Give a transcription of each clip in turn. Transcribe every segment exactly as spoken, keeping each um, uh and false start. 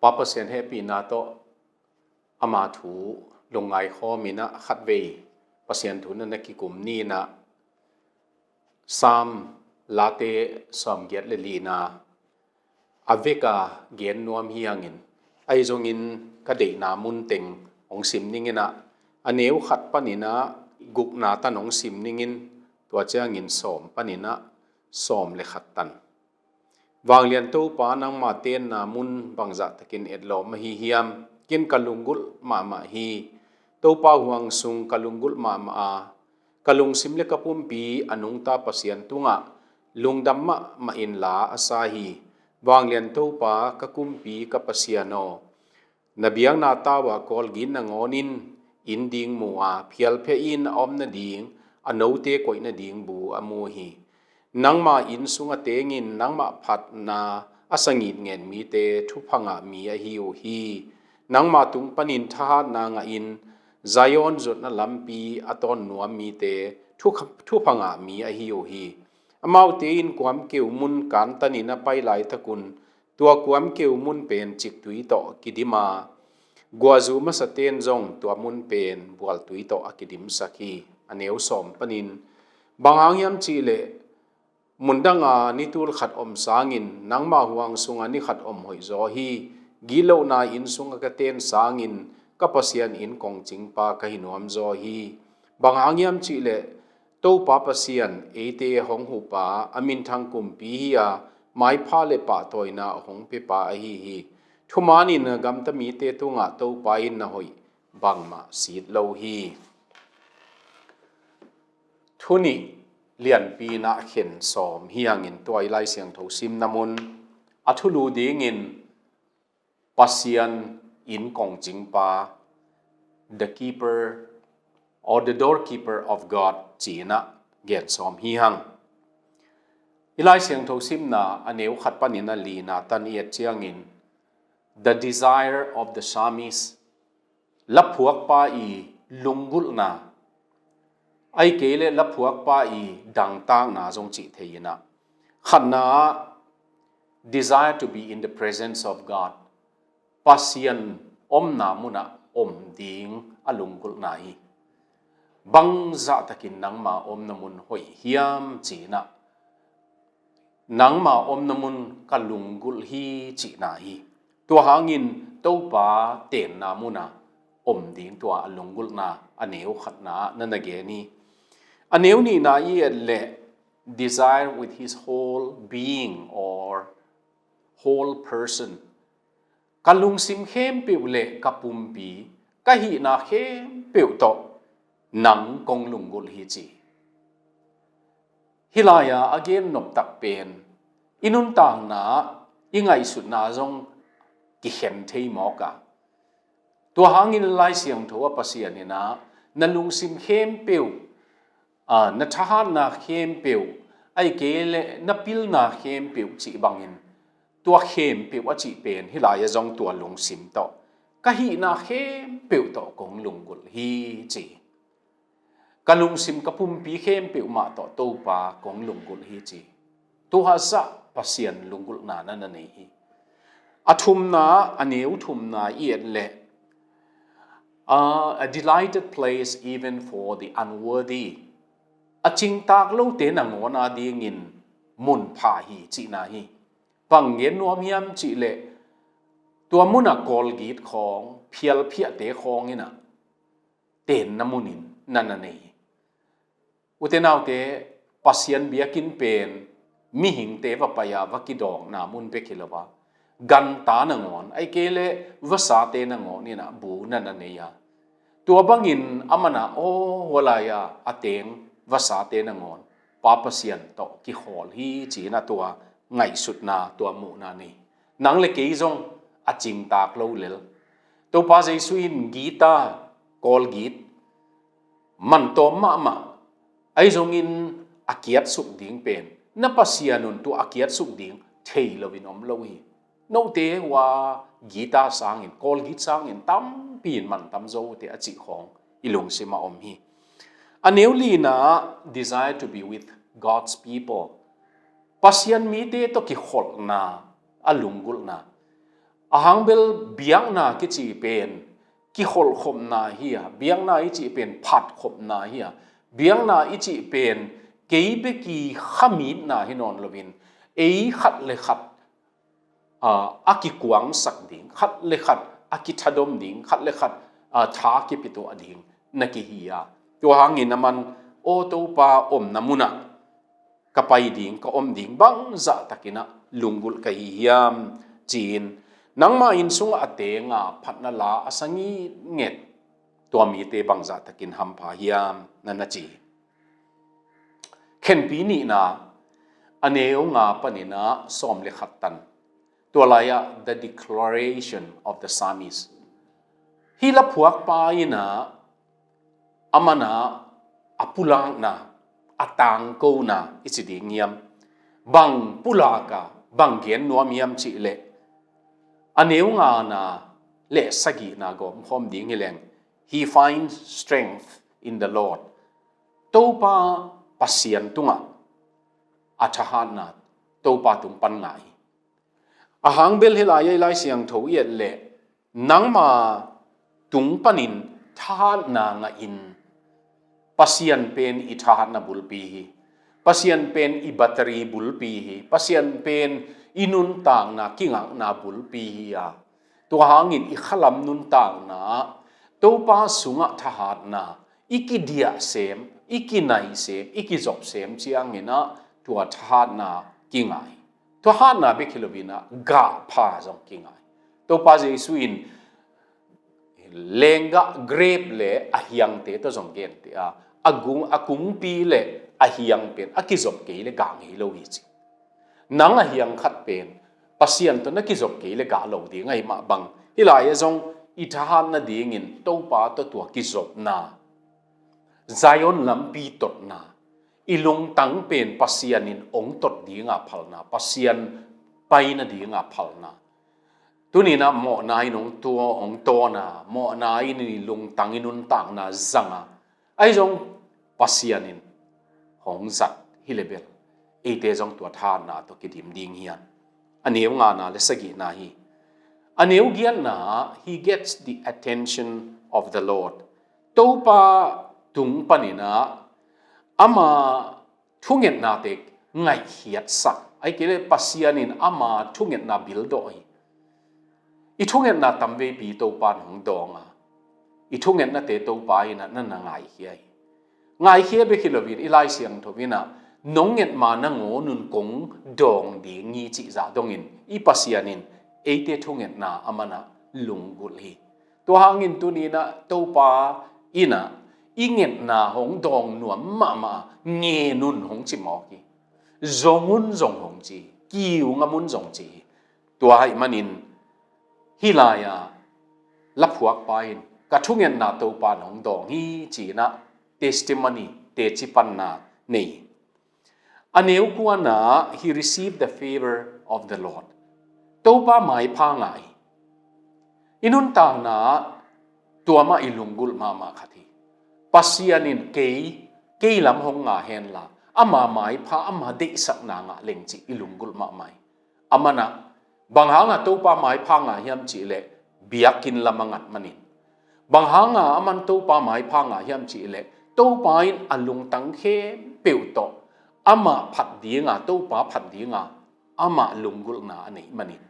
Pa Pasian hehpihna tawh ama thu lungngai khawm in ah khatvei Pasian thu na na kikum ni in ah, Psalm Late sawmgiat le lina a veka gen nuam hi hangin, ahi zongin ka deihna mun teng hong sim ning in ah, a neu khat panin ah gukna tan hong sim ning in, tua ciangin sawm panin ah sawm le khat tan. Vanglian Topa, nangma tenna mun bangzah takin etlawm ahi hiam? Ken ka lunggulh mahmah hi. Topa huang sung ka lunggulh mahmah a, ka lungsim le ka pumpi a nungta Pasian tungah lungdam mahmah in la a sa hi. Vanglian Topa, ka kumpi ka Pasian aw, na biakna tau ah kawlgit nangawn in inn ding mu a, phialphia in a om nading, a note koih nading bu a mu hi. Nangma inn sung a tengin nangmah phatna a sa ngitnget mite thupha ngah mi ahi uh hi. Nangma tung panin thahatna ngahin Zion zotna lampi a tawn nuam mite thu, thupha ngah mi ahi uh hi. Amaute in kuamkeu mun kantanin a pai laitakun, tua kuamkeu mun pen ciktui tawh kidim a, guahzu masaten zong tua mun pen bualtui tawh a kidimsak hi. A neu sawm panin, bang hang hiam cihleh, mundanga ni tul khat om sangin nangma huang sunga ni khat om hoihzaw hi. Gitlohna inn sunga ka ten sangin ka Pasian inn kongcingpa ka hi nuamzaw hi. Bang hang hiam cihleh, Topa Pasian eite hong hupa, a minthang kumpi hi a, maipha le pahtawina hong piapa ahi hi. Thumanin a gamta mite tungah Topa in na hoih bangmah sit lo hi. Thu nih lianpi in ah khen sawm hi hangin, tua i Lai Siangtho simna mun a thulu dingin Pasian inn kongcingpa, the keeper or the doorkeeper of God, ci-in ah gen sawm hi hang. I Lai Siangtho simna a neu khat panin a lina tan i et ciangin, the desire of the psalmist, laphuakpa i lunggulhna, ahih kei leh laphuakpa i dangtakna zong cih thei in ah, khatna ah, desire to be in the presence of God, Pasian omna munah om ding a lunggulhna hi. Bangzah takin nangma omna mun hoih hiam ci-in ah, nangma omna mun ka lunggulh hi cihna hi. Tua hangin Topa tenna muna om ding tua a lunggulhna a neu khatna ah na na gen hi. A neu nihna i et leh, desire with his whole being or whole person. Ka lungsim khempeuh le ka pumpi, ka hihna khempeuh tawh nang kong lunggulh hi ci. Hih lai-a a gen noptak pen i nuntakna, i ngaihsutna zong kikhen thei mawk a. Tua hangin Lai Siangtho ah Pasian in ah, na lungsim khempeuh, aa, na thahatna khempeuh, ahih kei leh na pilna khempeuh cih bangin, tua khempeuh a cih pen hih lai-ah zong tua lungsim tawh, ka hihna khempeuh tawh kong lunggulh hi ci. Ka lungsim ka pumpi khempeuh mah tawh Topa kong lunggulh hi ci. Tua zah Pasian lunggulhna na na nei hi. A thumna, a neu thumna i et leh, uh, a delighted place even for the unworthy. A cingtak lote nangawn a dingin mun pha hi cihna hi. Bang gen nuam hiam cih leh, tua muna kawlgit khawng, phialphiahte khawng in ah tenna munin na na nei hi. Ute naute, Pasian biakinn pen mihingte va pai-a va kidawkna mun bek hi lo a, ganta nangawn, ahih kei leh vasate nangawn in ah bu na na nei a. Tua bangin a mana aw, hua lai-a a teng vasate nangawn Pa Pasian tawh kikhawl hi ci-in ah tua ngaihsutna, tua muhna nei. Nang le kei zong a cingtak lo lel. Topa Jesu in gita, kawlgit, man tawm mahmah, ahi zongin a kiatsuk ding pen na Pasian un tua a kiatsuk ding thei loin om lo hi. Note hua gita sangin, kawlgit sangin tampi in man tam zo uh teh a cih khawng i lungsim ah om hi. A neu lina, desire to be with God's people. Pasian mite tawh kikholhna, a lunggulhna. A hang bel biakna kici pen kiholhkhopna hi a, biakna i cih pen phatkhopna hi a, biakna i cih pen kei bek i khamitna hi nawn loin, ei khat le khat, aa, a kikuangsak ding, khat le khat a kithadom ding, khat le khat, aa, tha kipituah ding na kihi a. Tua hangin aman, "Aw Topa, omna munah ka pai ding, ka om ding bangzah takinah lunggulh ka hi hiam?" ci-in, "Nangma inn sungah a tenga phatna la a sa ngitnget tua mite bangzah takin hampha hiam?" na na ci hi. Khenpi nihna, a neu nga paninah sawm le khat tan. Tua lai-ah, the declaration of the psalmist. Hih laphuakpa inah amanah a pulakna, a tangkona i ci ding hiam? Bang pulak a, bang gen nuam hiam cihleh, a neu ngana le sagihna gawmkhawm ding hileng, "He finds strength in the Lord." Topa Pasian tungah a thahatna, Topa tung pan ngah hi. A hang bel hih lai-ah i Lai Siangtho i et leh, nangma tung panin thahatna ngahin, Pasian pen i thahatna bulpi hi. Pasian pen i battery bulpi hi. Pasian pen i nuntakna kingakna bulpi hi a. Tua hangin i khalam nuntakna, Topa sungah thahatna, i kidiahsem, i kinaisem, i kizopsem cianginah tua thahatna kingah hi. Tua hatna bek hi loinah gahpha zong kingah hi. Topa Jesu in lenggah grep le a hiangte tawh zong genteh a, a gung, a kungpi le a hiang pen a kizop kei le gah ngei lo hi ci. Nang a hiang khat pen Pasian tawh na kizop kei le gah lo ding ahi mah bang, hih lai-ah zong i thahat nadingin Topa tawh tua kizopna, Zion lampi totna, i lungtang pen Pasian in hong tot dinga phalna, Pasian pai nadinga phalna. Tuninah mawhna in hong tua, hong tawna, mawhna in i lungtang i nuntakna zanga, ahi zong Pasian in hong zat hi le bel, eite zong tua thahatna tawh kidim ding hiam? A neu ngana le sagihna hi. A neu giatna, he gets the attention of the Lord. Topa tung paninah ama thungetnate ngaihkhiatsak, ahih kei leh Pasian in ama thungetna bildawh hi. I thungetna tamveipi Topa in hong dawng a, i thungetnate Topa inah na na ngaikhia hi. Ngaikhia bek hi loin i Lai Siangtho inah, "Nong nget ma nangawn un kong dawng ding hi," cih zah dongin i Pasian in eite thungetna amanah lunggulh hi. Tua hangin tuninah Topa inah i ngetna hong dawng nuam mahmah, "Ngen un," hong ci mawk hi. "Zong un," zong hong ci hi. "Kiu ngam un," zong ci hi. Tua ahih manin hih lai-a laphuakpa in, "Ka thungetna Topa in hong dawng hi," ci-inah testimony, teci panna nei hi. A neu kuana, he received the favor of the Lord. Topa maipha ngah hi. I nuntakna tua mah i lunggulh mahmah khat hi. Pasian in kei, kei lam hong nga henla, ama maipha, ama deihsakna ngah leng cih i lunggulh mahmah hi. Amanah, bang hanga Topa maipha ngah hiam cihleh, biakinn lam a ngat manin. Bang hanga aman Topa maipha ngah hiam cihleh, Topa in a lungtang khempeuh tawh amah phat dinga, Topa phat dinga, amah lunggulhna a neih manin.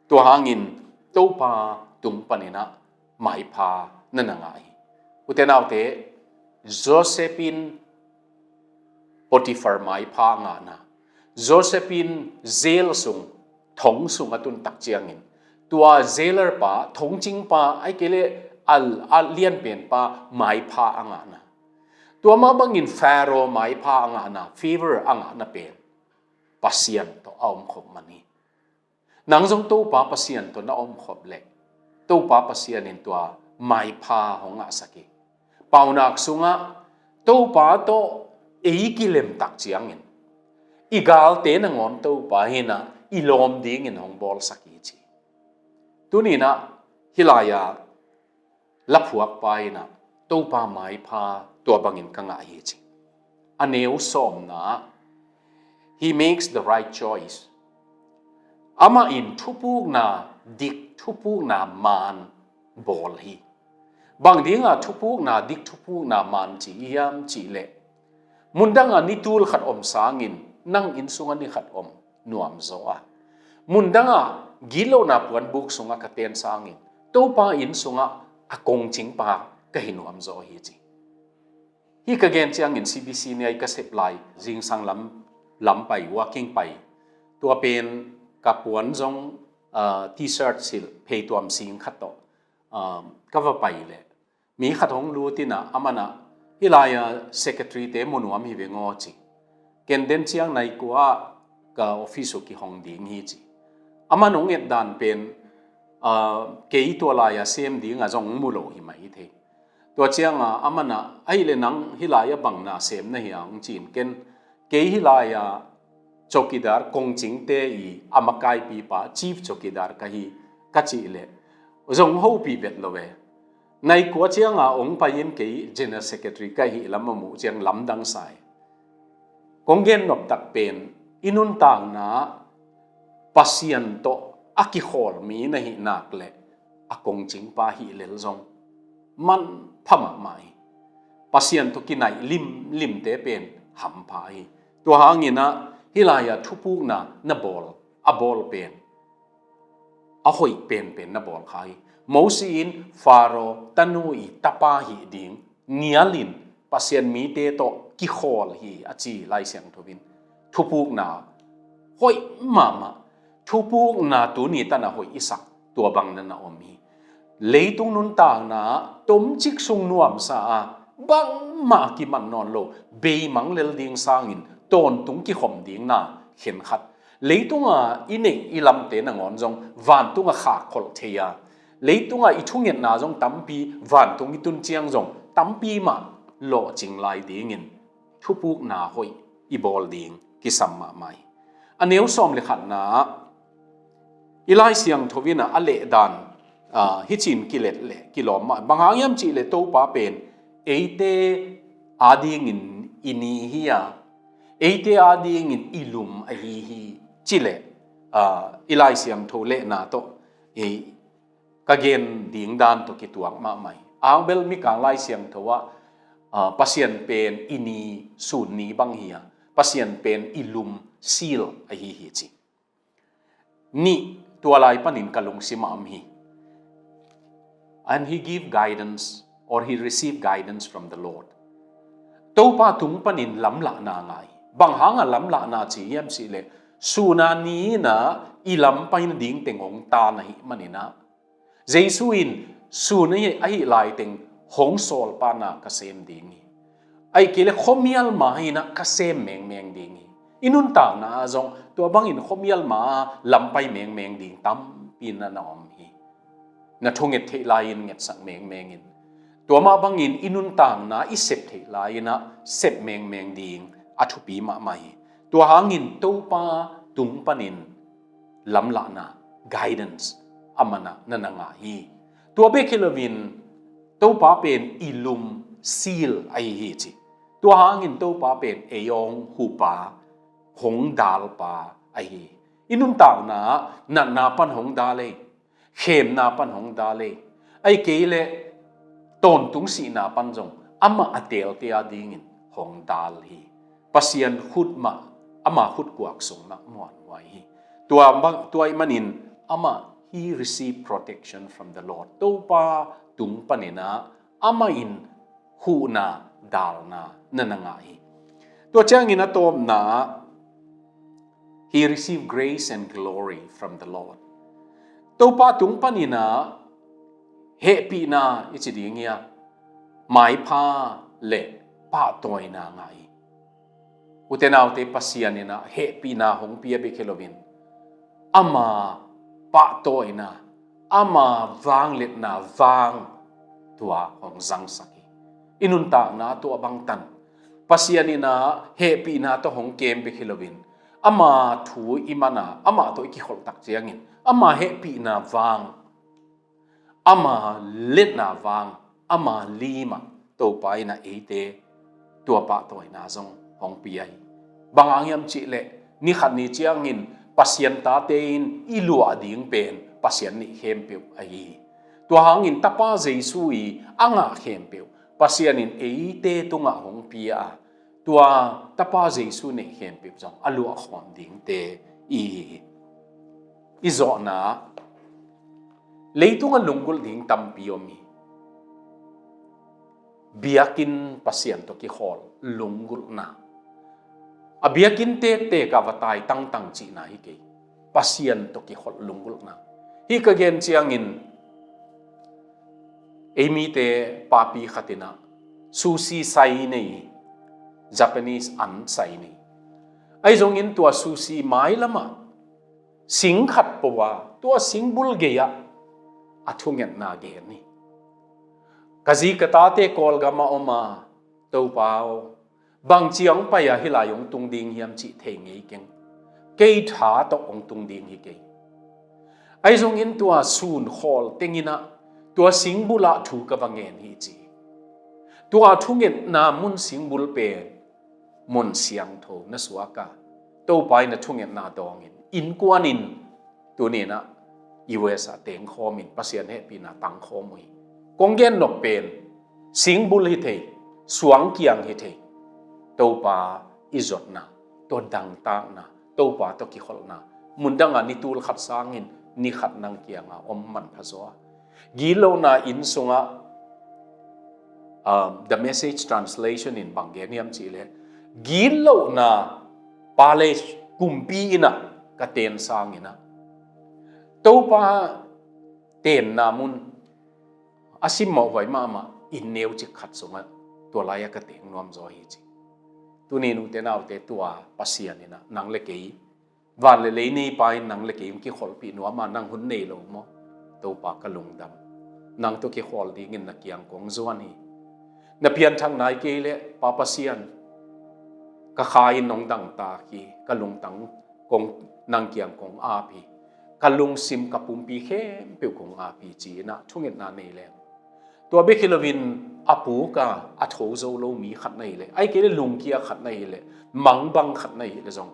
Tua hangin Topa tung paninah maipha na na ngah hi. Ute naute, Joseph in Potiphar maipha a ngahna, Joseph in jail sung, thong sung a tun tak ciangin, tua jailer pa, thongcing pa, ahih kei leh a, a lianpen pa maipha a ngahna, tua mah bangin Pharaoh maipha a ngahna, favor a ngahna pen Pasian tawh a omkhop man hi. Nang zong Topa Pasian tawh na omkhop leh, Topa Pasian in tua maipha hong ngahsak hi. Paunak sungah Topa tawh ei kilemtak ciangin, i galte nangawn Topa inah i lawm dingin hong bawlsak hi ci. Tuninah hih lai-a laphuakpa inah Topa maipha tua bangin ka ngah hi ci. A neu sawmna, he makes the right choice. Amah in thupukna dik thupukna man bawl hi. Bang dingah thupukna dik, thupukna man ci hiam cihleh, mundangah ni tul khat om sangin nang inn sungah ni khat om nuamzaw a, mundangah gitlohna puanbuk sungah ka ten sangin Topa inn sungah a kongcingpa ka hi nuamzaw hi ci. Hih ka gen ciangin C B C ni ai ka sep lai, zingsang lam, lam pai, walking pai, tua pen ka puan zong, ah, T-shirt silh phei tuam sing khat tawh, ah, ka va pai leh mi khat hong lut in ah, aman ah, "Hih lai-a secretary te mu nuam hi veng aw," ci. Ken den ciang nai kua ah ka office uh kihong ding hi ci. Aman hong et dan pen, ah, kei tua lai-a sem dingah zong hong mu lo hi mai hi thei. Tua ciangah aman ah, "Ahih leh nang hih lai-ah bang na sem na hi a?" hong ci-in ken, "Kei hih lai-ah chowkidar, kongcingte i a makaipipa, chief chowkidar ka hi," ka cih leh, "Zong hopih vet lo e. Nai kua ciangah hong pai in kei general secretary ka hih lam a muh ciang lamdang sa e." Kong gen nop tak pen, i nuntakna Pasian tawh a kikhawl mi na hih nak leh a kongcingpa hih lel zong manpha mahmah hi. Pasian tawh kinaih limlimte pen hampha hi. Tua hangin ah hih lai-ah thupukna na bawl, a bawl pen, a hoih penpen na bawl kha hi. Moses in Pharaoh tanu i tapa hih ding nialin Pasian mite tawh kikhawl hi a ci Lai Siangtho in. Thupukna hoih mahmah, thupukna tuni tan a hoih i sak tua bang na na om hi. Leitung nuntakna tomcik sung nuamsa a, bangmah a kiman nawn lo, beimang lel ding sangin tawntung kikhom ding na khenkhat, leitunga i neih i lamte nangawn zong vantungah khakholh thei a, leitungah i thungetna zong tampi, vantung i tun ciang zong tampi mah lawhcing lai dingin thupukna hoih i bawl ding kisam mahmah hi. A neu sawm le khatna ah i Lai Siangtho in ah a lehdan, ah, hicin kilet leh kilawm mah. Bang hang hiam cihleh Topa pen eite adingin i ni hi a, eite adingin i lum ahi hi cileh, ah, i Lai Siangtho lehna tawh i ka gen ding dan tawh kituak mahmah hi. Ang bel Mikang Lai Siangtho ah, ah, Pasian pen i ni, sun ni bang hi a, Pasian pen i lum, seal ahi hi ci. Nih, tua lai panin ka lungsim a om hi. And he give guidance, or he receive guidance from the Lord. Topa tung panin lamlahna ngah hi. Bang hanga lamlahna ci hiam cihleh, sun a ni in ah i lam pai nading teng hong tan ahih manin ah, Jesu in sun ahi, ahih laiteng hong sawlpa na ka sem ding hi. Ahih kei leh khuamial ma in ah ka sem mengmeng ding hi. I nuntakna ah zong tua bangin khuamial ma lam pai mengmeng ding tampi na na om hi. Na thunget theih lai-in ngetsak mengmeng in. Tua mah bangin i nuntakna i sep theih lai-in ah sep mengmeng ding a thupi mahmah hi. Tua hangin Topa tung panin lamlahna, guidance, aman ah na na ngah hi. Tua bek hi loin Topa pen i lum, seal ahi hi ci. Tua hangin Topa pen ei hong hupa, hong dalpa ahi hi. I nuntakna ah natna pan hong dal ei, khemna pan hong dal ei, ahih kei leh tawntung sihna pan zong amah a teelte adingin hong dal hi. Pasian khut mah, ama khut kuak sung mah muanhuai hi. Tua bang, tua ahih manin amah, he receive protection from the Lord. Topa tung panin ah amah in huhna, dalna na na ngah hi. Tua ciangin a tawpna ah, he receive grace and glory from the Lord. Topa tung panin ah hehpihna i ci ding hi a, maipha le pahtawina ngah hi. Ute naute, Pasian in ah hehpihna hong pia bek hi loin ama pahtawina, ama vangliatna vang tua hong zangsak hi. I nuntakna tua bangtan Pasian in ah hehpihna tawh hong kem bek hi loin ama thu i man a, amah tawh i kikholh tak ciangin ama hehpihna vang, ama liatna vang, ama lim ah Topa in ah eite tua pahtawina zong hong pia hi. Bang hang hiam cihleh, ni khat ni ciangin Pasian tate in i luah ding pen Pasian neih khempeuh ahi hi. Tua hangin Tapa Jesu i a ngah khempeuh Pasian in eite tungah hong pia a, tua Tapa Jesu neih khempeuh zong a luahkhawm dingte i hi hi. I zawhna, leitungah lunggulh ding tampi om hi. Biakinn Pasian tawh kikhawl lunggulhna. A biakinn tektek ah va tai tangtang cihna hi kei. Pasian tawh kikholh lunggulhna. Hih ka gen ciangin ei mite papi khat in ah sushi sai nei, Japanese an sai nei. Ahi zongin tua sushi mailamah sing khat po a, tua singbul gei-ah a thungetna gen hi. Ka zi ka tate Kawlgam ah om a, Topa aw, bang ciang pai a hih lai hong tung ding hiam cih thei ngei keng. Kei tha tawh hong tung ding hi kei. Ahi zongin tua sun khawl tengin ah tua singbul ah thu ka va ngen hi ci. Tua thungetna mun singbul pen mun siangtho na suak a, Topa in a thungetna dawngin innkuan in tuni in ah U S ah tengkhawm in Pasian hehpihna tangkhawm uh hi. Kong gen nop pen singbul hi thei, suangkiang hi thei. Topa i zotna, tua dangtakna, Topa tawh kikholhna, mundang ah ni tul khat sangin ni khat nang kiangah om manpha zaw a. Gitlohna inn sungah, um, The Message Translation in bang gen hiam cihleh, gitlohna palace, kumpi inn ah ka ten sangin ah, Topa tenna mun a simmawh huai mahmah inn neucik khat sungah tua lai-ah ka teng nuam zaw hi ci. Tuni nute naute, tua Pasian in ah nang le kei, van le lei neipa in nang le kei hong kikholhpih nuam a, nang hun nei lo maw? Topa ka lungdam. Nang tawh kikhawl dingin na kiang kong zuan hi. Na pianthak nai kei leh Pa Pasian, ka kha in nong dangtak hi, ka lungtang kong, nang kiang kong ap hi. Ka lungsim ka pumpi khempeuh kong ap hi ci-in ah thungetna nei leng. Tua bek hi loin a puk a, a tho zo lo mi khat na hih leh, ahih kei leh lungkia khat na hih leh, mangbang khat na hih leh zong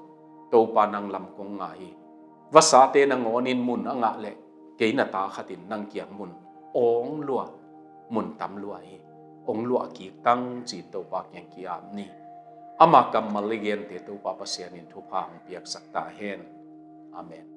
Topa nang lam kong ngah hi. Vasate nangawnin mun a ngah leh kei na ta khat in nang kiang mun awng lua, mun tam lua hi. Hong luah kik tang ci-in Topa kiang ki-ap ni. Ama kammal le gente Topa Pasian in thupha hong piaksak ta hen. Amen.